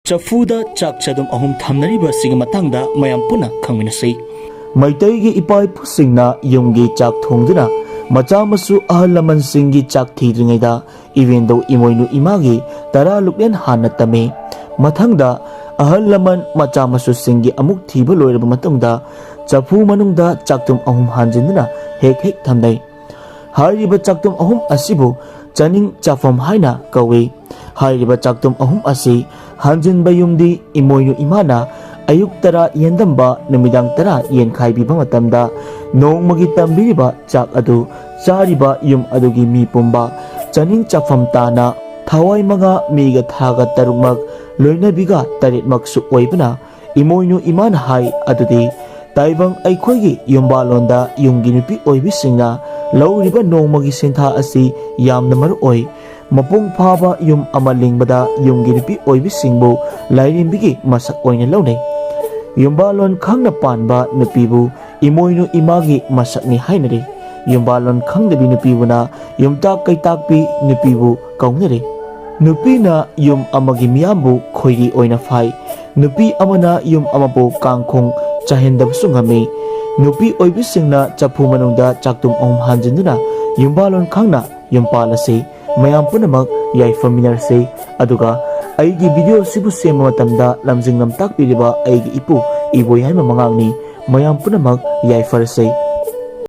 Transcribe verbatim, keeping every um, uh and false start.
ꯆꯐꯨꯗ ꯆꯥꯛ ꯆꯗꯨꯝ ꯑꯍꯨꯝ ꯊꯝꯅꯔꯤꯕ ꯑꯁꯤꯒꯤ ꯃꯇꯥꯡꯗ ꯃꯌꯥꯝ ꯄꯨꯟꯅ ꯈꯪꯃꯤꯟꯅꯁꯤ꯫ ꯃꯩꯇꯩꯒꯤ ꯏꯄꯥ ꯏꯄꯨꯁꯤꯡꯅ ꯌꯨꯝꯒꯤ ꯆꯥꯛ ꯊꯣꯡꯗꯨꯅ ꯃꯆꯥ ꯃꯁꯨ ꯑꯍꯜ ꯂꯃꯟꯁꯤꯡꯒꯤ ꯆꯥꯛ ꯊꯤꯗ꯭ꯔꯤꯉꯩꯗ ꯏꯕꯦꯟꯗꯧ ꯏꯃꯣꯏꯅꯨ ꯏꯃꯥꯒꯤ ꯇꯔꯥ ꯂꯨꯛꯂꯦꯟ ꯍꯥꯟꯅ ꯇꯝꯃꯤ꯫ ꯃꯊꯪꯗ ꯑꯍꯜ ꯂꯃꯟ ꯃꯆꯥ ꯃꯁꯨꯁꯤꯡꯒꯤ ꯑꯃꯨꯛ ꯊꯤꯕ ꯂꯣꯏꯔꯕ ꯃꯇꯨꯡꯗ ꯆꯐꯨ ꯃꯅꯨꯡꯗ ꯆꯥꯛꯇꯨꯝ ꯑꯍꯨꯝ ꯍꯥꯟꯖꯤꯟꯗꯨꯅ ꯍꯦꯛ ꯍꯦꯛ ꯊꯝꯅꯩ꯫ ꯍꯥꯏꯔꯤꯕ ꯆꯥꯛꯇꯨꯝ ꯑꯍꯨꯝ ꯑꯁꯤꯕꯨ ꯆꯥꯅꯤꯡ ꯆꯥꯐꯝ ꯍꯥꯏꯅ ꯀꯧꯏ꯫ ꯍꯥꯏꯔꯤꯕ ꯆꯥꯛꯇꯨꯝ ꯑꯍꯨꯝ ꯑꯁꯤ ꯍꯟꯖꯤꯟꯕ ꯌꯨꯝꯗꯤ ꯏꯃꯣꯏꯅꯨ ꯏꯃꯥꯅ ꯑꯌꯨꯛ ꯇꯔꯥ ꯌꯦꯟꯗꯝꯕ, ꯅꯨꯃꯤꯗꯥꯡ ꯇꯔꯥ ꯌꯦꯟꯈꯥꯏꯕꯤꯕ ꯃꯇꯝꯗ ꯅꯣꯡꯃꯒꯤ ꯇꯝꯕꯤꯔꯤꯕ ꯆꯥꯛ ꯑꯗꯨ ꯆꯥꯔꯤꯕ ꯌꯨꯝ ꯑꯗꯨꯒꯤ ꯃꯤ ꯄꯨꯝꯕ ꯆꯥꯅꯤꯡ ꯆꯥꯐꯝ ꯇꯥꯅ ꯊꯋꯥꯏ ꯃꯉꯥ, ꯃꯤꯒ ꯊꯥꯒ ꯇꯔꯨꯛꯃꯛ, ꯂꯣꯏꯅꯕꯤꯒ ꯇꯔꯦꯠꯃꯛꯁꯨ ꯑꯣꯏꯕꯅ ꯏꯃꯣꯏꯅꯨ ꯏꯃꯥꯅ ꯍꯥꯏ꯫ ꯑꯗꯨꯗꯤ ꯇꯥꯏꯕꯪ ꯑꯩꯈꯣꯏꯒꯤ ꯌꯨꯝꯕꯥꯂꯣꯟꯗ ꯌꯨꯝꯒꯤ ꯅꯨꯄꯤ ꯑꯣꯏꯕꯤꯁꯤꯡꯅ ꯂꯧꯔꯤꯕ ꯅꯣꯡꯃꯒꯤ ꯁꯦꯟꯊꯥ ꯑꯁꯤ ꯌꯥꯝꯅ ꯃꯔꯨ ꯑꯣꯏ꯫ ꯃꯄꯨꯡ ꯐꯥꯕ ꯌꯨꯝ ꯑꯃ ꯂꯤꯡꯕꯗ ꯌꯨꯝꯒꯤ ꯅꯨꯄꯤ ꯑꯣꯏꯕꯤꯁꯤꯡꯕꯨ ꯂꯥꯏꯔꯦꯝꯕꯤꯒꯤ ꯃꯁꯛ ꯑꯣꯏꯅ ꯂꯧꯅꯩ꯫ ꯌꯨꯝꯕꯥꯂꯣꯟ ꯈꯪꯅ ꯄꯥꯟꯕ ꯅꯨꯄꯤꯕꯨ ꯏꯃꯣꯏꯅꯨ ꯏꯃꯥꯒꯤ ꯃꯁꯛꯅꯤ ꯍꯥꯏꯅꯔꯤ꯫ ꯌꯨꯝꯕꯥꯂꯣꯟ ꯈꯪꯗꯕꯤ ꯅꯨꯄꯤꯕꯨꯅ ꯌꯨꯝꯇꯥꯛ ꯀꯩꯇꯥꯛꯄꯤ ꯅꯨꯄꯤꯕꯨ ꯀꯧꯅꯔꯤ꯫ ꯅꯨꯄꯤꯅ ꯌꯨꯝ ꯑꯃꯒꯤ ꯃꯤꯌꯥꯝꯕꯨ ꯈꯣꯏꯔꯤ ꯑꯣꯏꯅ ꯐꯥꯏ꯫ ꯅꯨꯄꯤ ꯑꯃꯅ ꯌꯨꯝ ꯑꯃꯕꯨ ꯀꯥꯡꯈꯣꯡ ꯆꯥꯏꯍꯟꯗꯕꯁꯨ ꯉꯝꯃꯤ꯫ ꯅꯨꯄꯤ ꯑꯣꯏꯕꯤꯁꯤꯡꯅ ꯆꯐꯨ ꯃꯅꯨꯡꯗ ꯆꯥꯛꯇꯨꯝ ꯑꯍꯨꯝ ꯍꯥꯟꯖꯤꯟꯗꯨꯅ ꯌꯨꯝꯕꯥꯂꯣꯟ ꯈꯪꯅ ꯌꯨꯝ ꯄꯥꯜꯂꯁꯤ꯫ ꯃꯌꯥꯝ ꯄꯨꯝꯅꯃꯛ ꯌꯥꯏꯐꯃꯤꯟꯅꯔꯁꯤ꯫ ꯑꯗꯨꯒ ꯑꯩꯒꯤ video ꯑꯁꯤꯕꯨ ꯁꯦꯝꯕ ꯃꯇꯝꯗ ꯂꯝꯖꯤꯡ ꯂꯝꯇꯥꯛꯄꯤꯔꯤꯕ ꯑꯩꯒꯤ ꯏꯄꯨ ꯏꯕꯣꯌꯥꯏꯃ ꯃꯉꯥꯡꯅꯤ꯫ ꯃꯌꯥꯝ ꯄꯨꯝꯅꯃꯛ ꯌꯥꯏꯐꯔꯁꯤ꯫